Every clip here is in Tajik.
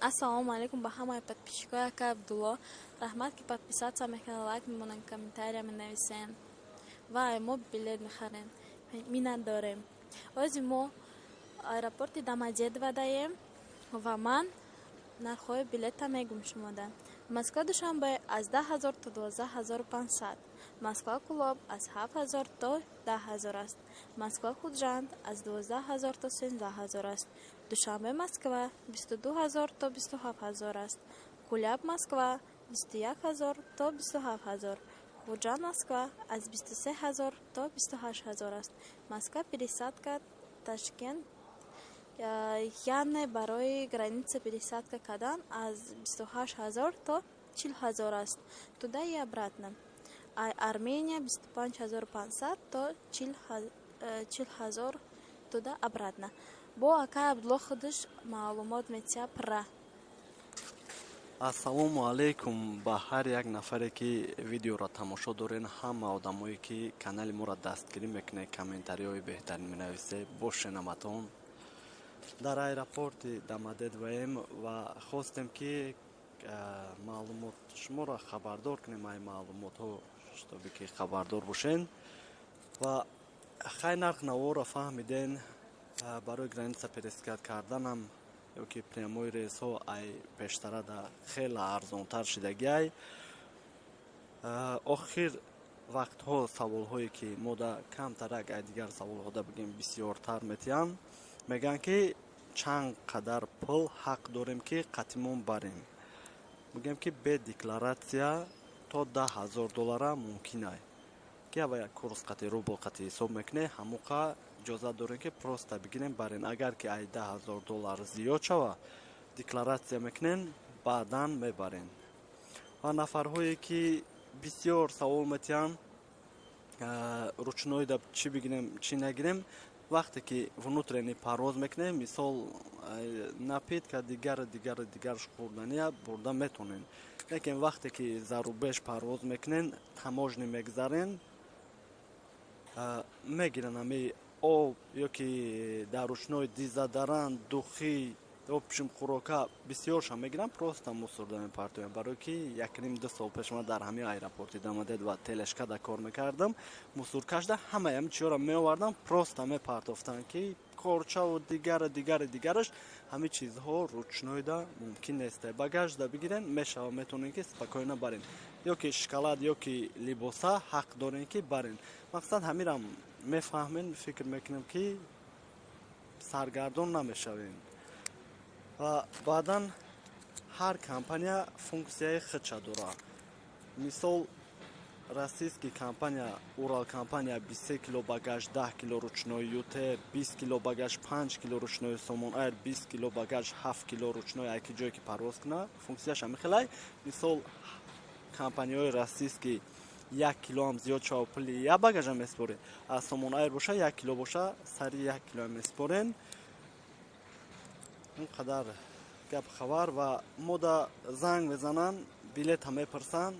Ассалому алайкум ба ҳамаи подписчикои ака Абдулло. Раҳмат, ки подписаться мекунед, лайк мемонанд, комментария менависен ва мо билет мехарем. Миннатдорем. Ози мо аэропорти Домодедово даем ва ман нархҳои билета мегум шумода. Москва — Душанбе аз 10 000 то 12 500, Москва — Кӯлоб аз 7000 то 10 000 аст, Москва — Хуҷанд аз 12 000 то 13 000 аст, Душанбе — Москва 22 000 то 27 000 аст, Кӯляб — Москва 21 000 то 27 000, Хуҷанд — Москва аз 23 000 то 28 000 аст. Москва пересадка Ташкент, яъне барои граница пересадка кардан, аз 28 000 то 40 000 аст, туда и обратно. Армения 25 500 то 40 000, туда обратно. Бо акай Абдулло худаш маълумот метиҳад пурра. Ассалому алайкум ба ҳар як нафаре, ки видеоро тамошо дорен, ҳама одамое, ки канали моро дастгирӣ мекунед, комментариҳои беҳтарин менависед, бошенаматон. Дар аэропорти Домодедовоем ва хостем, ки маълумот шуморо хабардор кунем, ай маълумотҳо, чтобы ки хабардор бошен. Ва хай, нарх наворо фаҳмиден. Барои граница пересекать карданам ёки прямой рейсҳо ай пештара да хеле арзонтар шидагиай. Охир вақтҳо саволҳое, ки мо да камтарак ай дигар саволҳода бигем, бисёртар метиҳанд. Мегӯянд, ки чанд қадар пул ҳақ дорем, ки қатимон барем. Мегӯем, ки бе декларатсия то 10 000 доллара мумкин ай, ки ава як курс қати рубл қати ҳисоб мекунед, ҳамоқа иҷозат дорем, ки просто бигирем, барен. Агар ки ай 10 000 доллар зиёд шава, декларатсия мекунен, баъдан мебарен. Ва нафарҳое, ки бисёр савол метиҳанд, ручнойда чӣ бигирем, чӣ нагирем. Вақте ки внутренний парвоз мекунем, мисол, напитка, дигар, дигар, дигарш, хӯрдания бурда метонем. Лекин вақте ки за рубеж парвоз мекунен, таможня мегзарен, мегиранд ами об ё ки дар ручной дезодорант, духи, общем, хӯрока бисёрша мегирам, просто мусорда мепартоям. Барое ки 1,5-2 сол пеш ман дар ҳамин аэропорти Домодедово тележкада кор мекардам, мусоркашда ҳамаи ҳами чизҳоро меовардам, просто мепартофтанд, ки корчаву дигару дигару дигараш. Ҳамин чизҳо ручнойда мумкин нест. Багажда бигирен, мешава, метавонем, ки спокойно барем, ё ки шоколад, ё ки либоса ҳақ дорем, ки барем. Мақсад, ҳамирам мефаҳмем, фикр мекунем, ки саргардон намешавем. Ва баъдан ҳар компания функсияи худша дорад. Мисол, российский компания, Урал компания, 23 кило багаж, 10 кило ручной, ЮТ 20 кило багаж, 5 кило ручной, Сомон Айр 20 кило багаж, 7 кило ручной. Айки ҷое ки парвоз куна, функсияш ҳамихелай. Мисол, компанияҳои российский 1 килоам зиёд шава, пули як багажа меспоред. Аз Сомон Айр боша, 1 кило боша, сари 1 кило меспорен. Он қадар гап хабар. Ва мода занг мезананд, билета мепурсанд,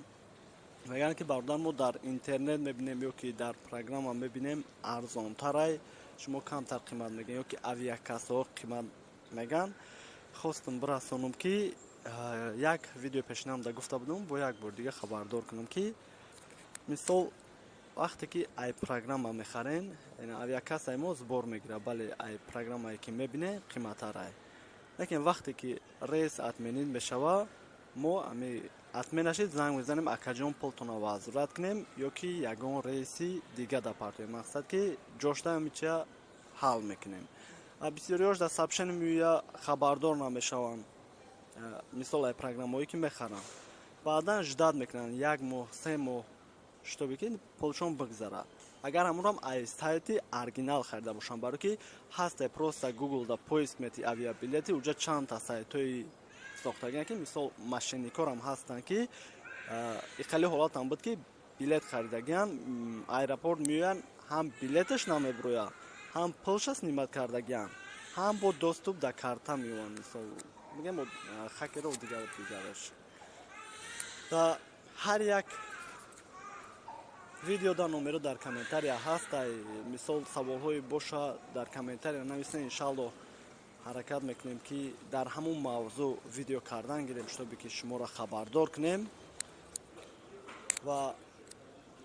мегӯянд, ки бародар, мо дар интернет мебинем ё ки дар программа мебинем, арзонтарай, шумо камтар қимат мегӯянд ё ки авиакассаҳо қимат мегӯянд. Хостам бирасонам, ки як видео пешинам да гуфта будам, бо як бор дига хабардор кунам, ки мисол, вақте ки ай программа мехарен, авиакассаи мо сбор мегирад, бале, ай программае ки мебине, қиматтарай. Лекин вақте ки рейс отменить мешава, мо ами отмена шид, занг мезанем: «Акаҷон, пултона возврат кунем ё ки ягон рейси дига да партоем?» Мақсад, ки ҷошта ҳамича ҳал мекунем. Бисёриҳош дар сообщение меоя, хабардор намешаванд. Мисол, ай программаҳое ки мехаранд, баъдан ждать мекунанд як моҳ, 3 моҳ, чтобы ки пулшон бигзарад. Агар ҳамонам ай сайти оригинал харида бошанд, барое ки ҳасте, просто гуглда поиск мети авиабилети, уҷа чандта сайтҳои сохтагиан, ки мисол, мошенникорам ҳастанд, ки иқали ҳолатам буд, ки билет харидагиан, аэропорт меоянд, ҳам билеташ намебирояд, ҳам пулша снимать кардагиан, ҳам бо доступ да карта меоянд. Мисол, мегӯям, хакеро, дигар, дигараш. Ҳар як видеода номеро дар комментария ҳаст. Мисол, саволҳое боша, дар комментария нависен, иншаллоҳ. Ҳаракат мекунем, ки дар ҳамун мавзӯъ видео кардан гирем, чтобы ки шуморо хабардор кунем. Ва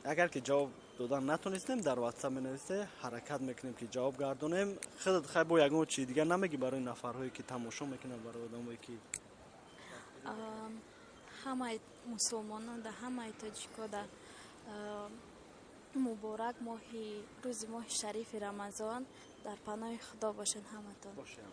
агар ки ҷавоб додан натонистем, дар WhatsApp менависе, ҳаракат мекунем, ки ҷавоб гардонем. Худат хай бо ягон чизи дигар намегӣ барои нафарҳое, ки тамошо мекунанд, барои одамое, ки Ҳамаи мусулмонон да, ҳамаи тоҷико да муборак моҳи, рӯзи моҳи шарифи Рамазон. Дар паноҳи Худо бошед ҳаматон. Бошед.